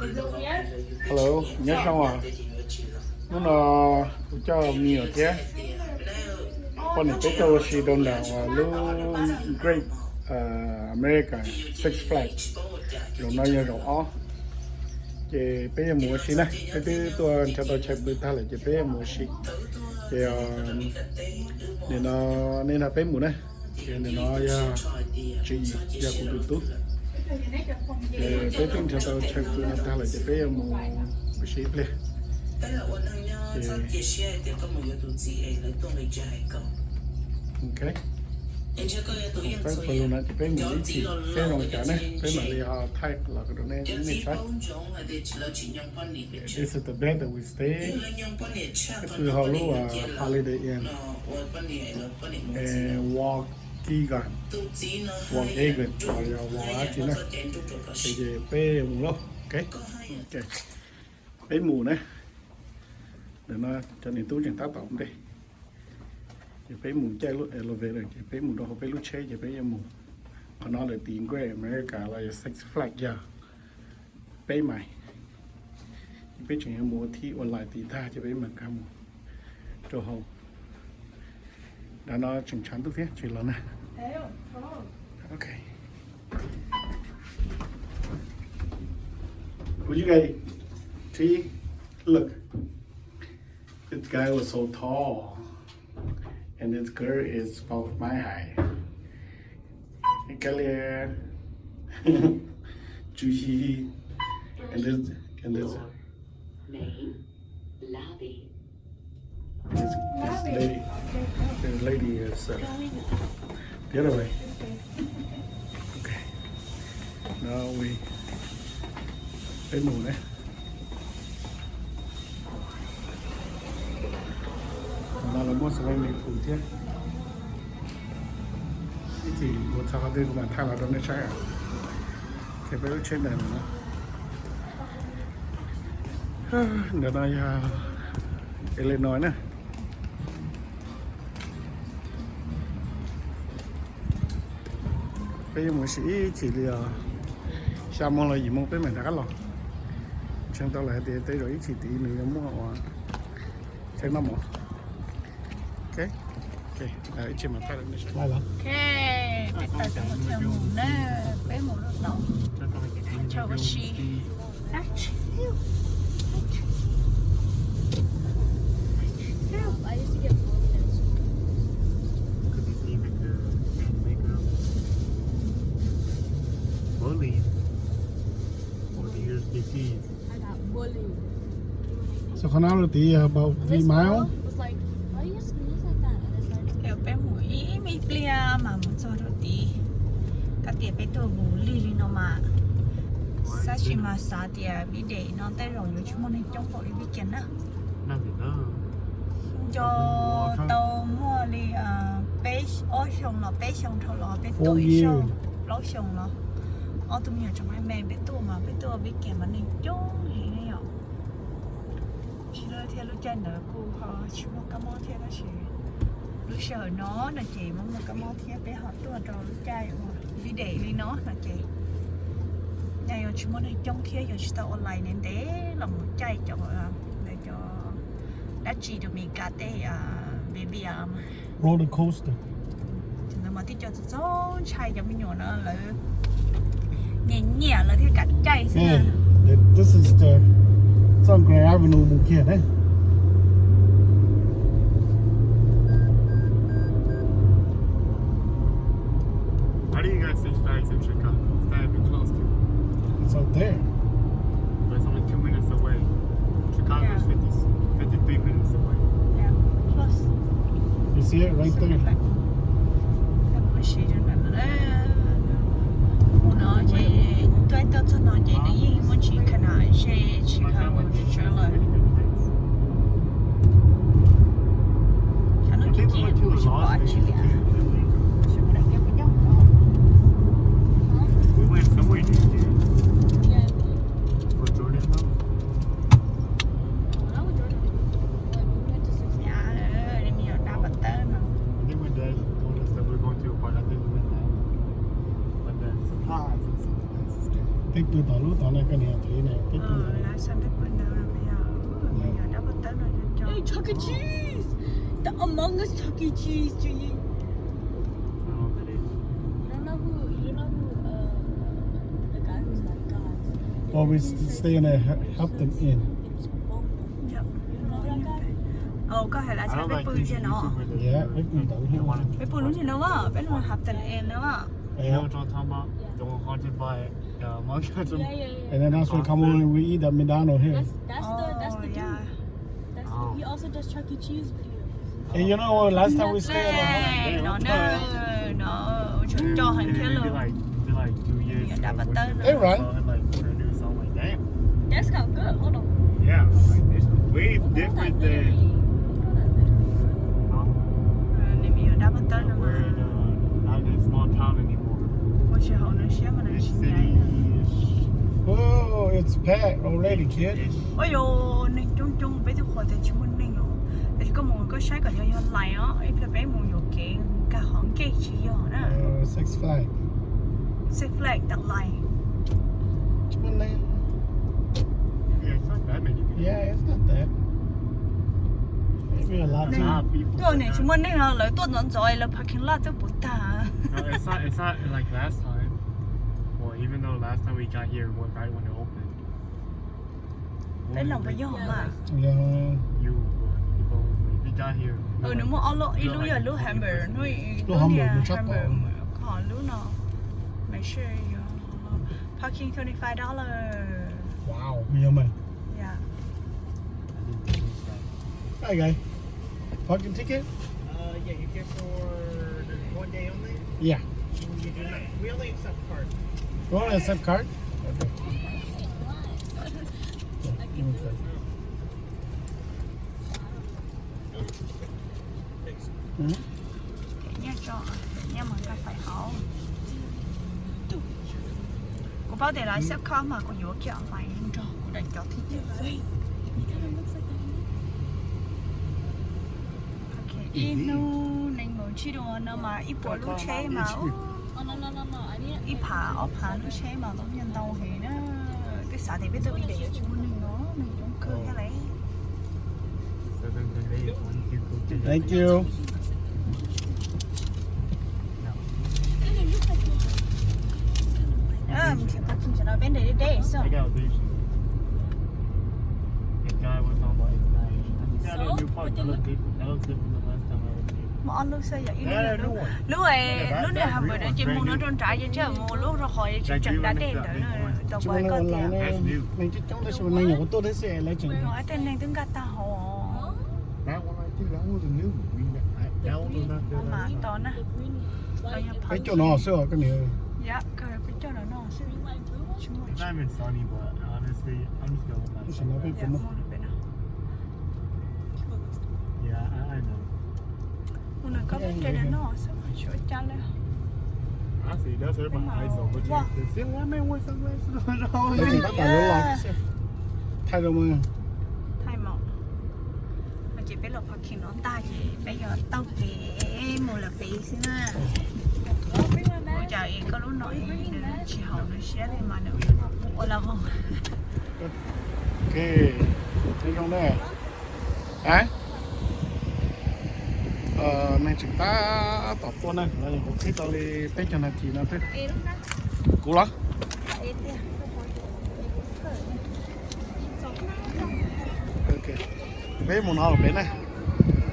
Hello, nyob zoo os. Hnub no kuv coj me nyuam thiab poj niam peb tuaj ua si rau nram uas lub Great America Six Flags. Zaum no yog zaum ob, ces peb yuav mus ua si na. Peb twb tuaj nrhiav tau chaw pw tag lawm ces peb yuav mus ua si. Ces nim no nej nrog peb mus na. Ces nim no yog Tswv Yim, yog kuv tus tub. Ces peb twb nrhiav tau chaw pw no tag lawm ces peb yuav mus ua si ib pliag. Ces peb pw no ces peb mus ib chim seb zoo cas ne, peb mam li ho thaij los rau nej saib. This is the bed that we stay. Peb pw hauv lub Holiday Inn Waukegan, Waukegan los yog Wau dab tsi na. Ces peb mus lauj. Ok, peb mus na. Ntawm no cov niam tub tseem tab tom ntej. Ces peb mus caij lub elevator ces peb mus rau hauv peb lub tsheb ces peb yuav mus. Qhov no lawv tis Great America los yog Six Flags yog peb mais. Ces peb tseem yuav mus ua thib ua lais tid tag ces peb mam nkag mus rau hauv. Nram no tseem tshav ntuj thiab tsis los na. Ok. Would you guys see? Look. This guy was so tall. And this girl is about my height. Cái lia. Chú Hi. And this, and this, this, this lady, this lady is uh, the other way. Okay. Now we, peb mus ne. No lawv muaj swimming pool thiab. Ib chim mus txog qhov twg kuv mam thaij los rau nej saib. Ces peb lub tsheb ntawm no, ntawm no yog Illinois na. Peb yuav mus ua si ib chim li os, xya moo los yim moo peb mam rov qab los. Ntseeg tau lawm hais tias tej zaum ib chim tid nws yuav muaj ua tsheb noj mov. Ok, ok, ib chim mam thaij rau nej saib. Ok, peb tawm tau mus thiab mus na, peb mus lub tau. Chaw ua si. Bullying. Or the U S D Ps. So qhov no rau tid about three miles. Peb mus ib me pliag mas mus txog rau tid. Koj tias peb tuaj mus lig li no mas, tab sis mas xav tias vij dem no tej zaum yuav tsis muaj neeg coob npaum li vij kias na. Nco tau muaj li peb, ob xyoo los peb xyoo dhau los peb tuaj ib xyoo, plaub xyoo los ob tug me nyuam tseem me me peb tuaj mas peb tuaj vij kias mas neeg coob li ne yom. Tsis lawv thiab lub caij ntawd kuj ho tsis muaj kab mob thiab tab sis lub sij hawm no no ces muaj muaj kab mob thiab peb ho tuaj rau lub caij uas vij dem li no no ces nyaj yuav tsis muaj neeg coob thiab yuav tsis tau online ntev ntev los mus caij cov, cov dab tsi rau Meskas tej baby roller coaster. Lawv mas tib co txaus txaus ntshai cov me nyuam no lawv nyiam nyiam lawv thiaj kam caij xwb na. This is the, txoj Grand Avenue mus kiag ne. Why do you guys Six Flags in Chicago? It's not even close to. It's out there. But it's only two minutes away. Chicago is fifty, fifty-three minutes away. Yeah, close. You see it right there. Mus no ces tuaj tuaj txog no ces nws yeej muaj tsis kha na ze tsis kha mus tsis tsawg lawm. Xyov lub caij tsis pom dab tsi li. Peb pw tom lub tod na, koj niam txiv na, peb pw Xav peb pw ntawd, me nyuam dab pov tawb no cov. Hey, Chuck E. Cheese! The Among Us Chuck E. Cheese, dude. You don't know who, you don't know who, uh, the guy who's like God. Well, we s- stay in a H- Hampton Inn. Yep. Ồ, koj hais là xav peb pw ntawm no. Yeah, peb pw ntawd. Peb pw lub niag no, peb lub Hampton Inn no. Yeah. And then that's when come over and we eat at McDonald's here. That's, that's the, that's the dude. That's the, he also does Chuck E. Cheese videos. And you know what? Last time we stayed at the house. No, no, no. Tseem coj heev thiab lauj. Dab pov tawb no. Hey, Ryan. That's not good. Hold on. Yeah, like, it's way different than. Nws me nyuam dab pov tawb no mas. We're in a, not in a small town anymore. Ua tsis haum nws siab mas nws tsis nyiam. Oh, it's packed already, kid. Ua yog neeg coob coob, peb twb qhuas tias tsis muaj neeg os. Tiam sis koj mus koj saib kom yog yog lais os, ib pliag peb mus yuam kev nkag qhov nkej tsis yog na. Six Flags. Six Flags tag lais. Tsis muaj neeg. Yeah, it's not that. Maybe a lot of people. Tuaj nim tsis muaj neeg no lawv tuaj ntxov ntxov lawv parking lot twb puv tag. No, it's not, it's not like last time. Well, even though last time we got here, right when it opened. Peb los puas yog mas. Nws muaj ob lub, ib lub yog lub Hummer, lub niag Hummer, ho lub no mas sure yog parking twenty five dollar. Wow, yog mas. Yeah. Hi guys. Parking ticket? Uh, yeah, you get for one day only? Yeah. You do not. We only accept cards. You want to accept card? Okay. Yeah, give me a card. Thanks. Mm-hmm. Nyiaj tso, nyiaj mas nqa pais hauv. Kuv paub tias lawv accept card mas kuv yuav kiag online nrog kuv daim cov ticket xwb. Ib hnub nees nkaum tsib dua no mas ib puas lub tsheb mas ib phav ob phav lub tsheb mas tau nyiaj ntau heev na. Peb xav tias peb tuaj ib daim tsis muaj neeg no, neeg coob kawg thiab lauj. Thank you. Peb nres deb deb xwb. Muaj ob lub xwb yom, ib lub, lub, lub niag Hummer no ces mus no rau nrad ces tsam mus lub rau qhov tseem da dej ntawd na, tau pom koj tias. Neeg coob coob tab sis mas neeg nyuam qhuav tuaj thiab xwb lawv tseem. Tej neeg twb nkag tag hauv. Mas tos na. Peb caug no xwb os koj niam. Yep, peb caug no xwb. It's not even sunny, but honestly, I'm just gonna let myself. Mus nws koj peb nres no xwb tsis ua cas li. Thaij rau mas. Thaij mas. Ces peb los parking no tag ces peb yuav taug kev mus lawm pem xwb na. Ua cas es koj lub no es nws tsis haum nws siab li mas nws ua la voog. Ok, zoo ne. Neeg tseem tab tom tuaj na, lawv nyuam qhuav qhib tau li peb caug nas this no xwb. Kuv los? Ok, peb mus no pem na,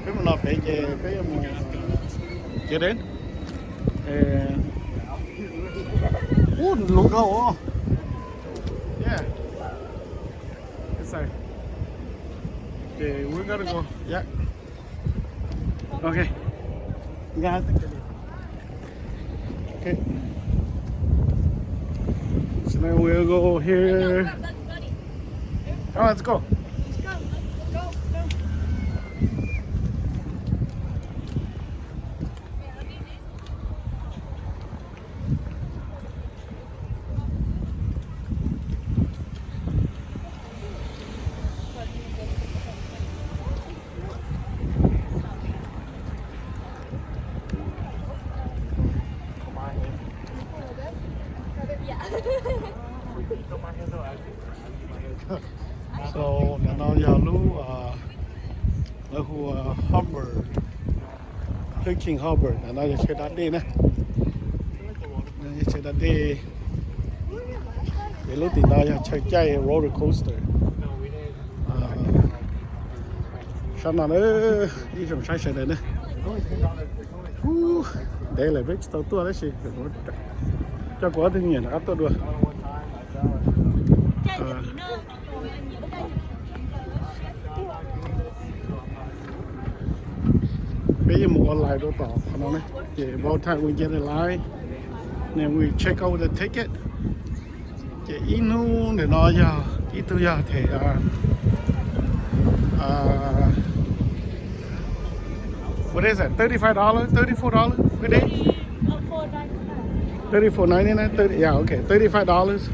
peb mus no pem ces peb yuav mus kev deb. Ub, lub dhau. Yeah. It's like, okay, we gotta go. Yeah. Okay. Yeah, I think it is. Okay. So now we'll go here. Oh, let's go. So, ntawm no yog lub, lawv hu Harbor, Hlwb Chaw Harbor, ntawm no yog chaw da dej na. Yog chaw da dej, ces lub tim no yog chaw caij roller coaster. Sab no na, ib tsoom saib sawv daws na. Ntev lawm peb tsis tau tuaj tab sis coj kuv ob tug me nyuam rov qab tuaj dua. Peb yuav mus ua line rau tom qhov no ne, ces both time we get a line, then we check out the ticket. Ces ib hnub ntawm no yog ib tug yog them, what is that, thirty five dollars, thirty four dollars per day? Thirty four ninety nine, thirty, yeah, okay, thirty five dollars.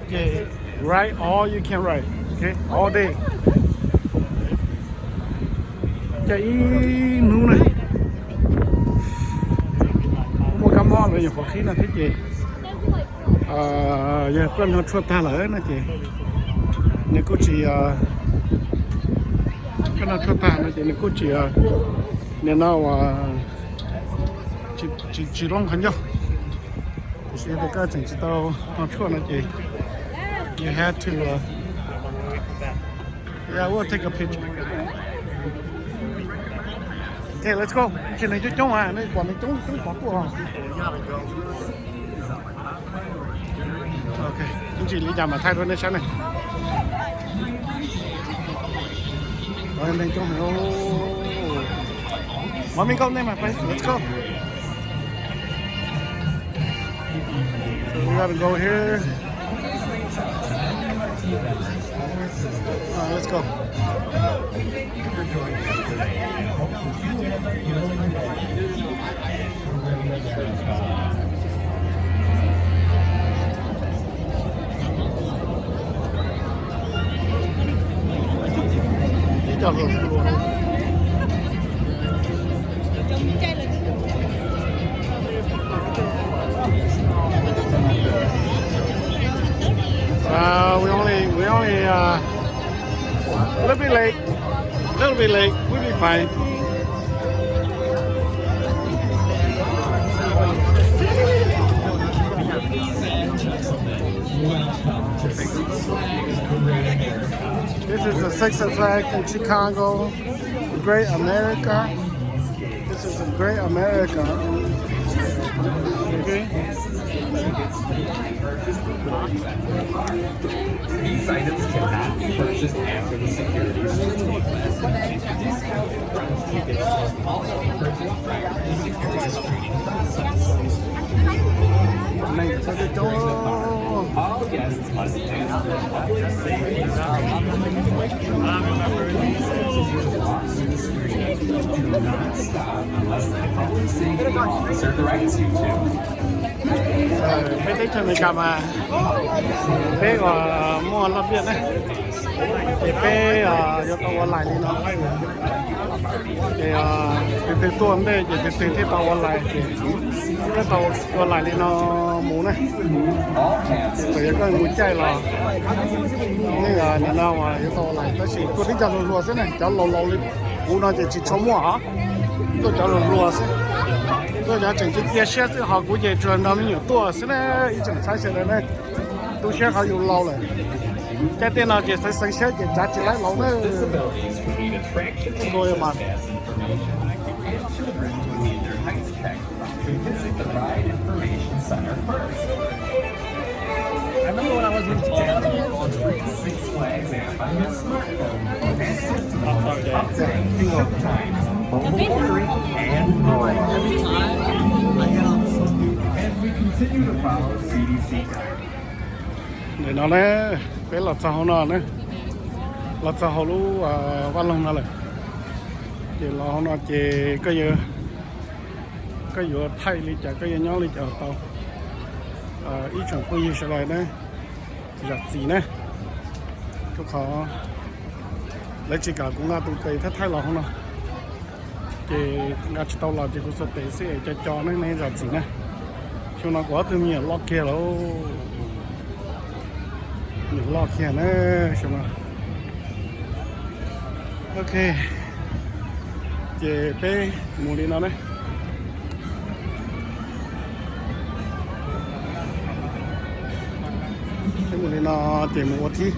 Okay, ride all you can ride, okay, all day. Ces ib hnub na, muaj kab mob los yog qhuav qhib no thiab ces yog koj noj tshuaj tag lawm no ces nws kuj tsis, koj noj tshuaj tag no ces nws kuj tsis, nim no tsis, tsis looj qhov ncauj. Tiam sis yog tias koj tseem tsis tau noj tshuaj no ces you have to, yeah, we'll take a picture. Okay, let's go. Tsis, nws coob coob, nej pom nws coob coob pov kuj. Ok, ib ntsis li cas mam thaij rau nej saib ne. Neeg coob heev. Let me go, never mind, let's go. So we gotta go here. Alright, let's go. Uh, we only, we only, uh, a little bit late. A little bit late. We'll be fine. This is the Six Flags in Chicago. Great America. This is a Great America. Okay. These items cannot be purchased after the security screening. Discount from tickets must also be purchased prior to the security screening process. All guests must pass the public safety screening. Please exit the box when screening. Do not stop unless a public safety officer directs you to. Peb teb chaws Amelikas mas peb uas muaj laj biaj na, ces peb yuav tau ua lais li no. Ces tus twg tuaj ntej ces tus twg thiaj tau ua lais, ces peb tau ua lais li no mus na. Ces txawm yog koj mus caij los nej nim no yuav tau ua lais, tab sis tuaj tib co hluas hluas xwb na, cov laus laus li kuv no ces tsis tshua muaj os. Tuaj cov hluas hluas xwb, tuaj cov tseem cia cia siab xwb, ho kuv ces tsuas nrog me nyuam tuaj xwb na. Ib tsoom saib sawv daws na, tu siab qhov yus laus lawm. Caij tej no ces xeev xeev siab ces tsav tsis laib laus na. Nkaus mas. Visit the Ride Information Center first. I remember when I was in Download the free Six Flags app on your smartphone and system to update showtimes, mobile ordering, and more. Every time I get on the system. As we continue to follow C D C guidelines. Nim no na, peb los txog hauv no na, los txog hauv lub vaj loog no lawm. Ces los hauv no ces koj yuav, koj yuav thaij li cas, koj yuav nyob li cas tau. Ib tsoom phooj ywg sawv daws na, zam txim na, rau qhov lawv tsis kam kuv nqa tus tes thaij thaij los hauv no. Ces nqa tsis tau los ces kuv xuas tes xwb es co co ne, nej zam txim na. Xyoo no kuv ob tug me nyuam loj kiag lawm, me nyuam loj kiag na xyoo no. Ok, ces peb mus li no na. Peb mus li no ces mus ua thib.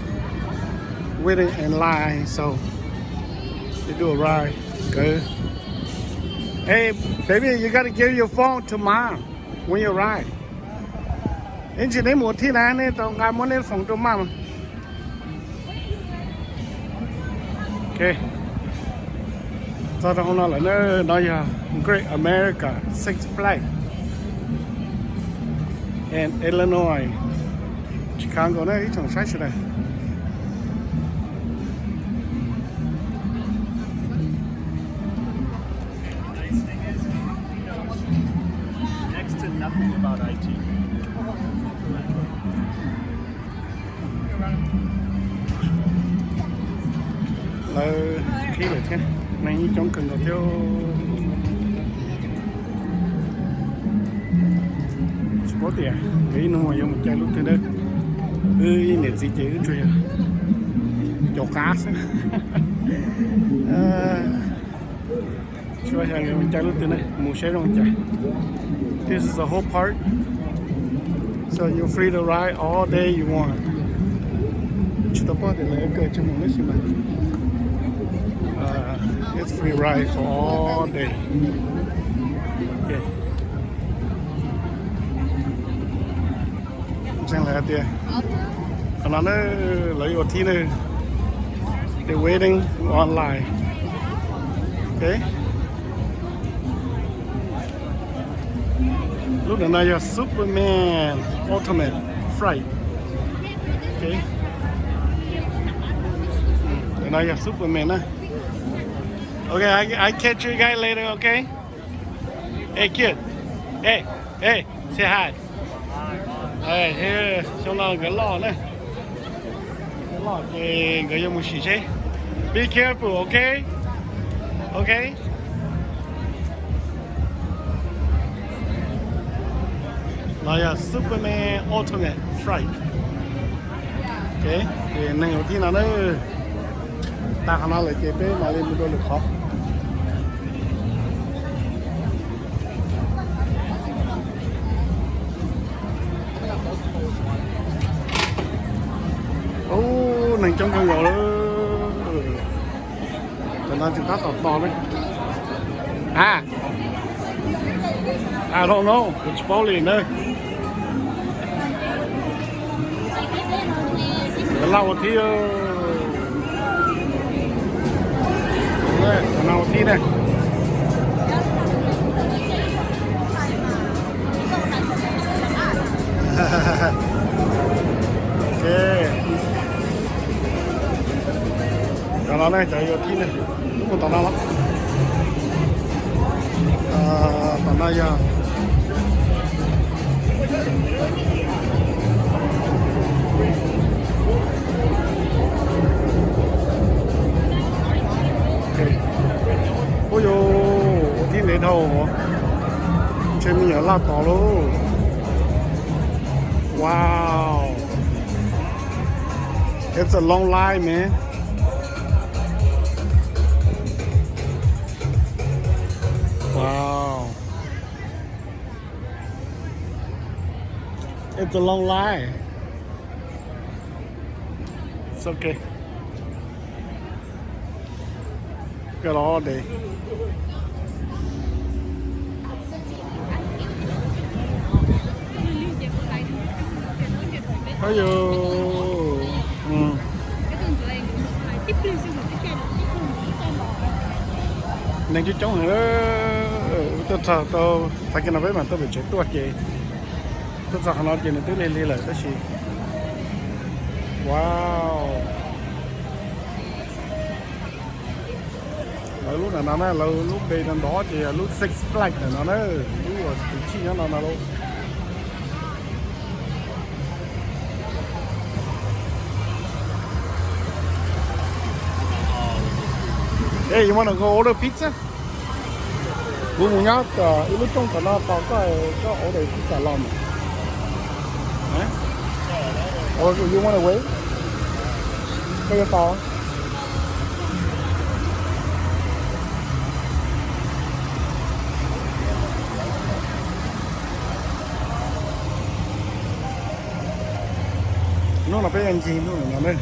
Waiting in line, so they do a ride. Nkawd, hey, baby, you gotta give your phone to mom when you ride. Ib ntsis neb mus ua thib na, neb tau nqa muab neb foom rau mom. Ok, txog rau hauv no lawm na. No yog Great America, Six Flags in Illinois, Chicago na ib tsoom saib sawv daws. Next to nothing about I T. Lawv qhib lawm thiab, neeg yeej coob kawg nkaus thiab. Tsis paub tias nkawd ib hnub yuav mus caij lub twg na. Wb ib niam txiv ces wb tsuas yog caum qab xwb. Tsis paub xyov yuav mus caij lub twg ne, mus saib zoo cas. This is the whole park, so you're free to ride all day you want. Tsis tau paub tias lawv yuav kawg tsis mus lub sim mas. It's free ride for all day. Ntseeg lawv hais tias qhov no na, lawv yuav thib na, the waiting online. Ok, lub ntawm no yog Superman Ultimate Flight. Ok, ntawm no yog Superman na. Ok, I, I catch you guys later, ok? Hey, kid. Hey, hey, say hi. Xyoo no nkawd loj na. Nkawd loj ces nkawd yuav mus sim seb. Be careful, ok? Ok. No yog Superman Ultimate Flight. Ok, ces neeg ua thib no na. Tag qhov no lawm ces peb mam li mus dua lwm qhov. Ub, neeg coob kawg nkaus lawm. Cov no tsis tab tom tos ne. A, I don't know, kuv tsis paub li na. Laj ua thib, laj ua thib na. Ok, cov no ne, cov yuav thib ne, lub mus tom no los. Tom no yog Ub, yus ua thib ntev dhau, ntshe me nyuam laj tod lauj. Wow, it's a long line, man. Wow, it's a long line. It's okay. Got all day. Ayu. Neeg coob coob heev. Tuaj txog tau tag kis no peb mam tuaj pem tsev tuaj ces tuaj txog qhov no ces nws twb lig lig lawm tab sis, wow. Lawv lub ntawm no na, lawv lub npe no ntov ces yog lub Six Flags ntawm no na, lub uas tus chij nyob no no lauj. Hey, you wanna go order pizza? Kuv mus nyob ib lub rooj tom no tos koj, koj order pizza los mas. Or you wanna wait? Koj yuav tos? No peb ncig no ne.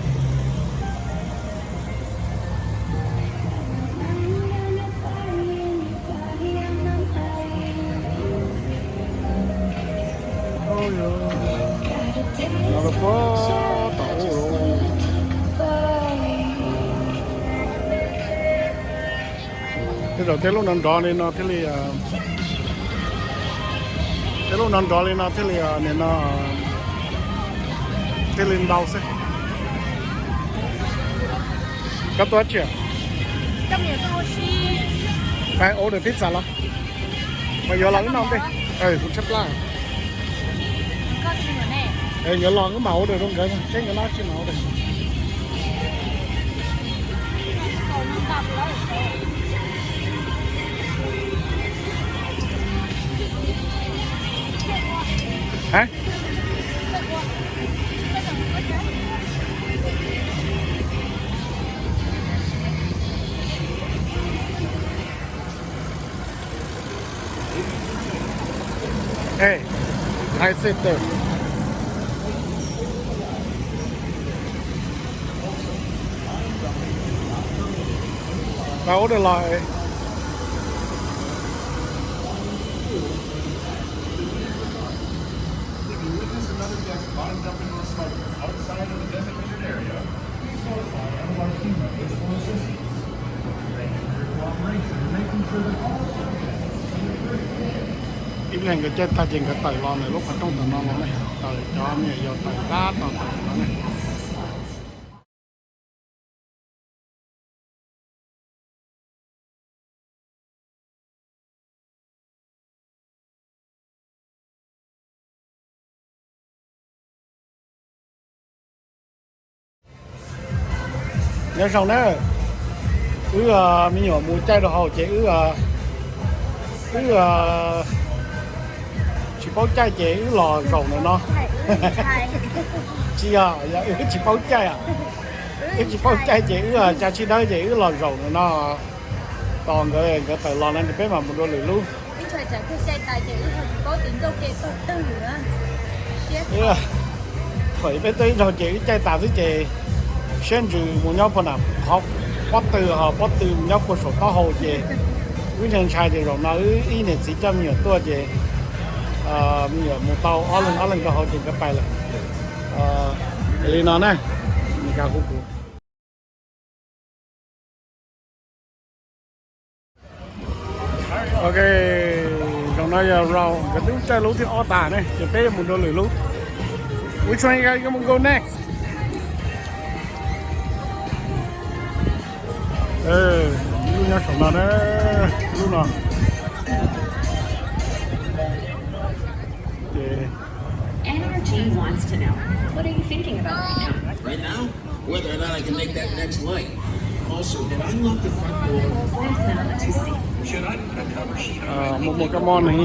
No los puag tom ub. Tej zaum tej lub no nrov li no thiaj li, tej lub no nrov li no thiaj li, nim no thiaj li ntau xwb. Koj tuaj tsi? Peb order pizza los? Mas yuav los wb noj ntej. Kuv tshaib plab. Yuav los wb mam order rau nkawd, seb nkawd noj tsi mam order. Ê, hai xê tê. Tao ua được rồi. If you witness another guest body dumping on a smoker outside of the designated area, please notify one of our team members for assistance. Thank you for your cooperation in making sure that all subjects. Ib leeg nkawd caij tag ces nkawd tawm los ntawm lub qhov rooj tom no los ne, tawm cov me nyuam yaus tawm tab tom tawm no ne. Nyob zoo na, wb me nyuam mus caij rau hauv ces wb, wb tsis paub caij ces wb los zaum ntawm no. Tsis yog, yog wb tsis paub caij, wb tsis paub caij ces wb cas tsis dawb ces wb los zaum ntawm no. Tos nkawd, nkawd tawm los no ces peb mam mus dua lwm lub. Thaum peb tuaj ib zaug ces wb caij tas xwb ces siab ntsws mus nyob puag nram qhov pob tw, ho pob tw mus nyob puag saum taub hau ces wb ntshai ntshai ces zaum no wb ib niam txiv coj me nyuam tuaj ces me nyuam mus tau ob leeg ob leeg rau hauv ces nkawd pais lawm. Li no na, Meskas hu kuv. Ok, zaum no yog Raw nkawd twb caij lub thib ob tas ne ces peb yuav mus dua lwm lub. Which one you guys gonna go next? Lub nyob saum no na, lub no. N R G wants to know, what are you thinking about right now? Right now? Whether or not I can make that next leg. Also, did I lock the front door? That's not what you say. Should I put a cover sheet on my Muaj muaj kab mob neeg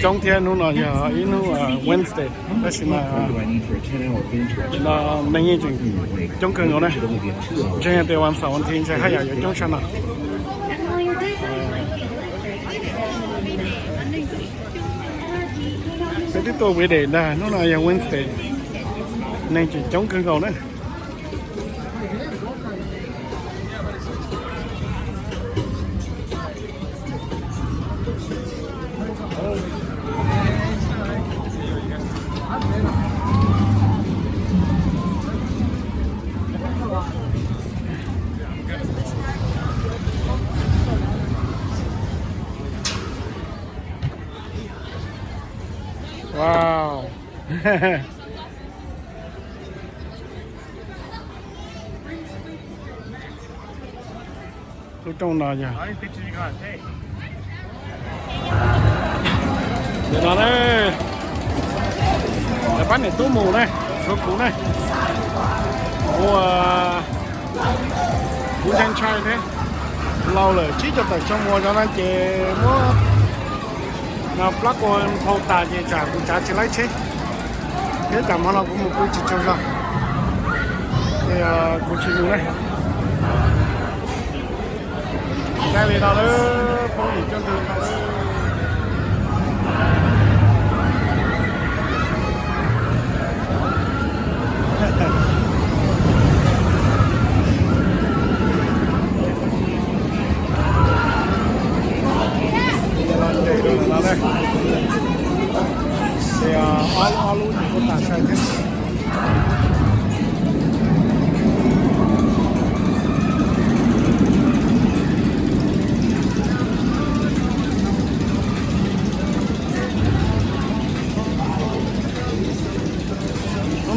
coob thiab, hnub no yog ib hnub Wednesday, tab sis mas no neeg yeej tseem coob kawg nkaus na. Ntshai tias vas xaum vas thiv ntshe haj yam yuav coob tshaj no. Peb twb tuaj weekday ntag, hnub no yog Wednesday, neeg tseem coob kawg nkaus na. Wow. Lub rooj no yog, nim no ne, lawv pab niam tub mus ne, tshuav kuv ne. Kuv, kuv ntshai ntshai thiab, laus lawm tsib caug tawm xyoo mus zov no ces muab plab kua phau tas ces tsam kuv tsav tsis laib tsheb, thiab tsam hmo no kuv mus pw tsis tsaug zog, ces kuv tsis mus ne. Ntshai li no lawm, phooj ywg coob kawg nkaus.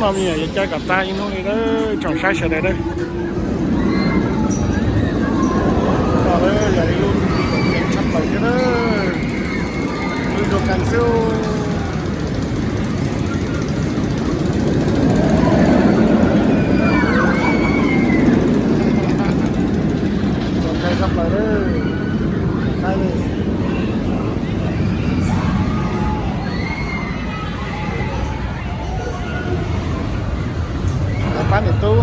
No me nyuam yuav caij kom tag ib hnub li na, tsoom saib sawv daws na. No yog ib lub tshaj plaws thiab na, lub zoo kawg xwb. Zoo kawg tshaj plaws na. Lawv pab niam tub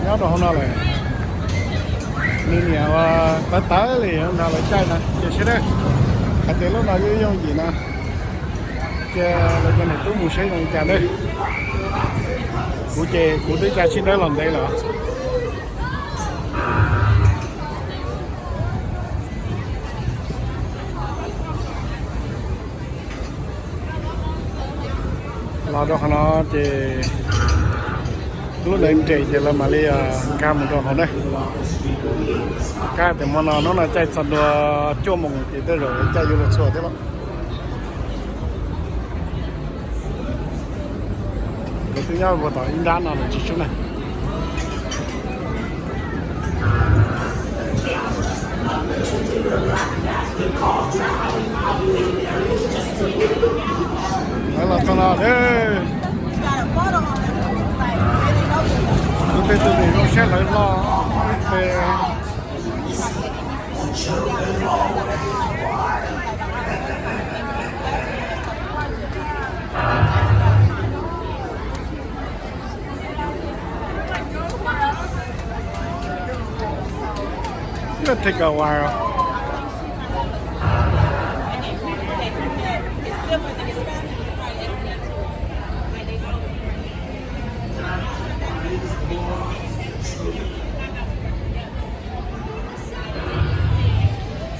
nyob rau hauv no lawm. Nws niam ua tawv tawv li nrog lawv caij no ces sib dab. Hais tias lub no yooj yooj yim no, ces lawv cov niam tub mus seb zoo li cas na. Kuv ces kuv twb caij sib dawb los ntev lawm. Los rau qhov no ces lub ntawd nres ces lawv mam li nkag mus rau hauv na. Kab tias hmo no hnub no caij txog ntua cuaj moos ces tej zaum caij yuav luag txhua thiab los. Kuv twb nyob puag tom ib nrab no lawm tsis sub na. Lawv los txog no, kuv tej tus niam zoo siab lawv los ib pe. It's gonna take a while.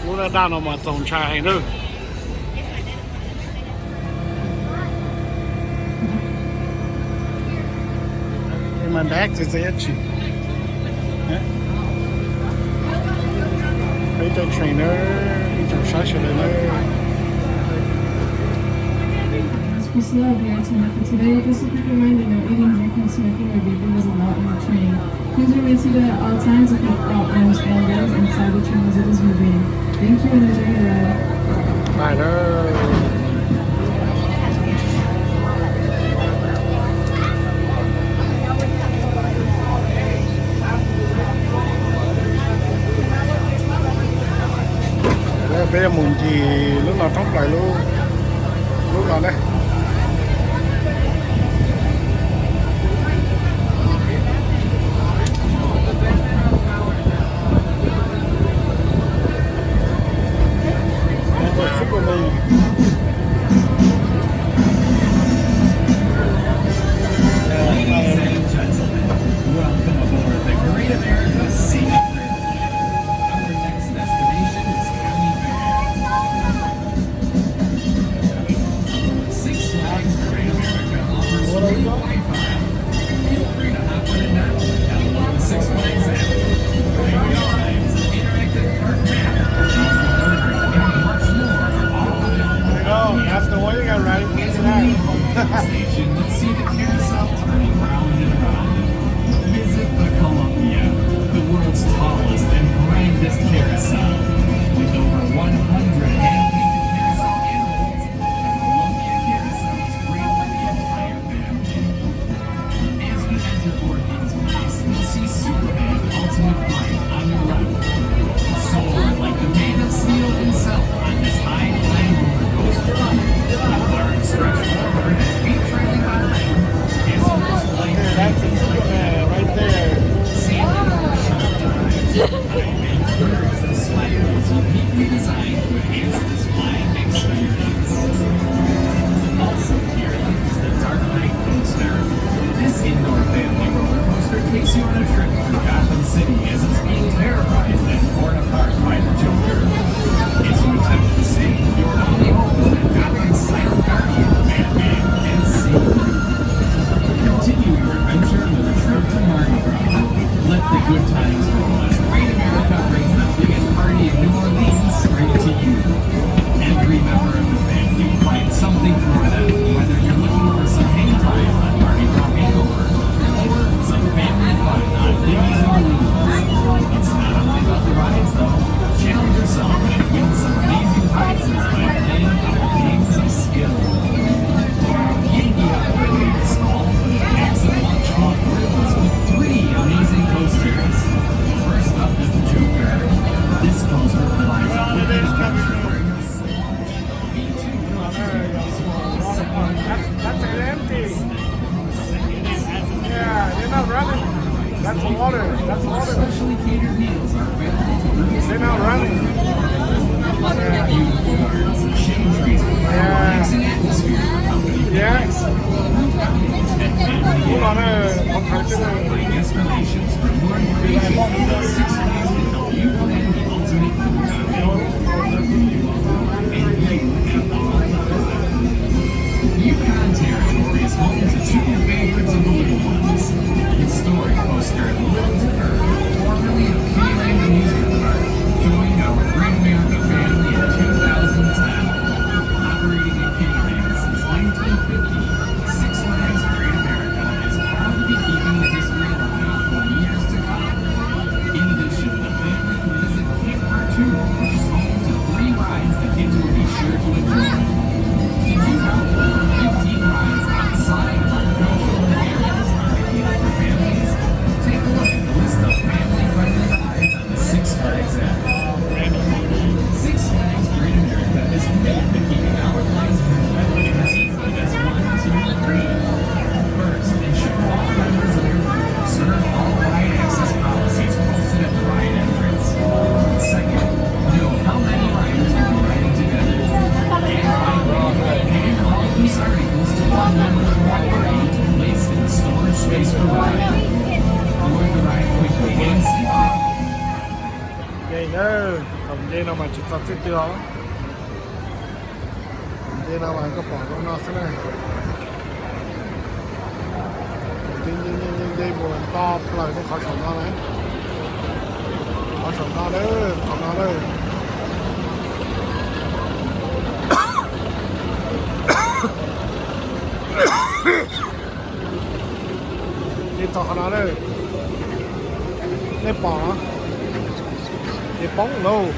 Lub daj daj no mas txaus ntshai heev na. Ej, mas nrab txias txias ib tsi. Peb caij train na, ib tsoom saib sawv daws na. Priscilla will be our attendant for today. Just a quick reminder, no eating, drinking, smoking, or vaping is allowed on the train. Please remain seated at all times and keep all arms, elbows inside the train as it is moving. Thank you and enjoy your ride. Bye na. Peb yuav mus ncig lub no thoob plaws lub, lub no na. Ladies and gentlemen, welcome aboard the Great America Scenic Railway. Our next destination is County Fair. Six Flags Great America offers free Wi-Fi. Feel free to hop on and download the Six Flags app. Great times, interactive park map, and much more are all available. There you go. That's the way you got right. It's a neat station that see the carousel turning round and round. Visit the Columbia, the world's tallest and grandest carousel. With over one hundred hand-painted carousel animals, the Columbia Carousel is great for the entire family. As we enter Board Games Place, you'll see Superman Ultimate Flight on your left. Soar like the Man of Steel himself on this high-flying roller coaster. With arms stretched forward and feet trailing behind, as he is flying. That's Superman right there. Stand for a short time. High-banked curves and spirals uniquely designed to enhance this flying experience. Also here is the Dark Knight Coaster. This indoor family roller coaster takes you on a trip through Gotham City as it's being terrorized and torn apart by the Joker. As you attempt to save, your only hope is that Gotham's silent guardian, Batman, can see you. Continue your adventure with a trip to Mardi Gras. Let the good times roll as Great America brings the biggest party in New Orleans straight to you. Every member of the family will find something for them, whether you're looking for some hang time on Mardi Gras Bingo That's water. That's water. They're not running. Yeah. Yeah. Yeah. Hold on, uh, I'll try to. Yukon territory is home to two favorites of the little ones, a historic coaster at Littleton, formerly of Keeneland Amusement Park, joined our Great America family in two thousand ten. Operating in Keeneland since nineteen fifty, Six Flags Great America is proud to be keeping the history alive for years to come. In addition, the family can visit Camp Cartoon, which is home to three rides the kids will be sure to enjoy. Did you know over fifteen rides outside of our cultural areas are ideal for families? Take a look at the list of family-friendly rides at the Six Flags app. Six Flags Great America is committed to keeping our lines moving. That's one, two, three. First, ensure all members of your group observe all ride access policies posted at the ride entrance. Second, know how many riders will be riding together. And finally, hand all loose articles to one member or eight to place in the storage space provided. Board the ride quickly and safely. Nce na, thaum nce no mas tsis txog txij twg os. Nce no mas koj pom zoo no xwb na. Nce nce nce nce mus to plaws rau qhov saum no na. Qhov saum no na, qhov no na. Nce txog qhov no na. Nej pom ces poob lauj.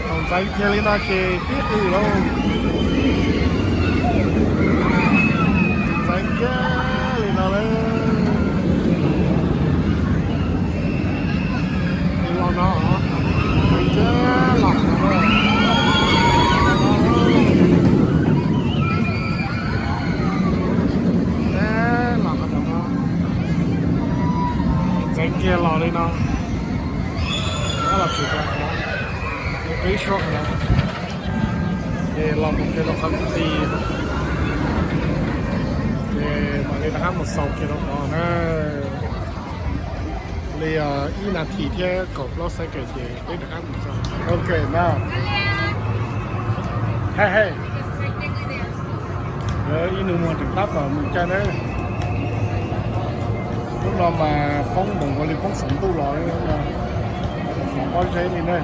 Thaum ntxeev kiag li no ces pib qw lauj. Ntxeev kiag li no lauj. Los no, ntxeev kiag los no. Los no. Ntxeev kiag los li no. Los tsis tau, qhib suab qhov no. Ces los mus kiag rau qhov ti, ces mam li rov qab mus xaus kiag rau tod na. Li ib nas this thiab kaum plaub second ces peb rov qab mus txog. Ok na. Hej hej. Ib nus muag tseem tab tom mus caij na. Lub no mas poob npaum nkaus li poob saum ntuj los, pob zeb li na.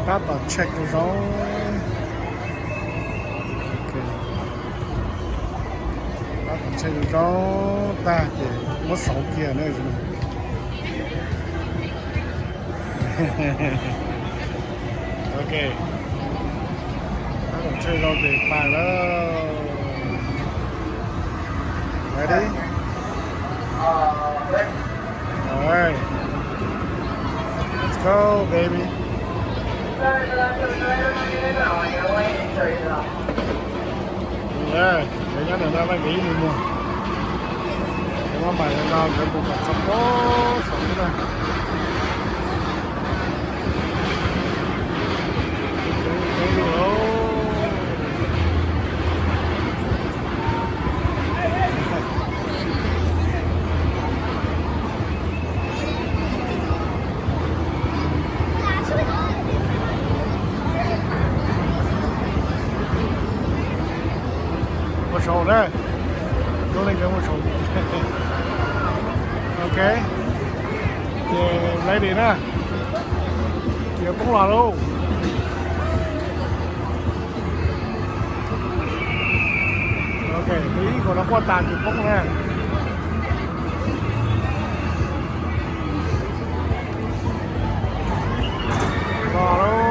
Tab tom check zoo. Tab tom check zoo tag ces muab xauv kiag na. Ok. Tab tom check zoo ces pais lawm. Ready? Alright. Let's go, baby. Cov nyob ntawm no mas nkawd ib nus muag. Cov maj mam no nkawd mus kom txog pob saum no na. Ua saum na, lub neej nkawd ua saum. Ok, ces ready na, ces poob los lauj. Ok, tus ib kom no quaj tas ces poob na. Los lauj.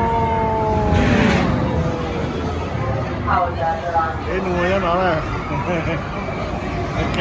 no na. Ok,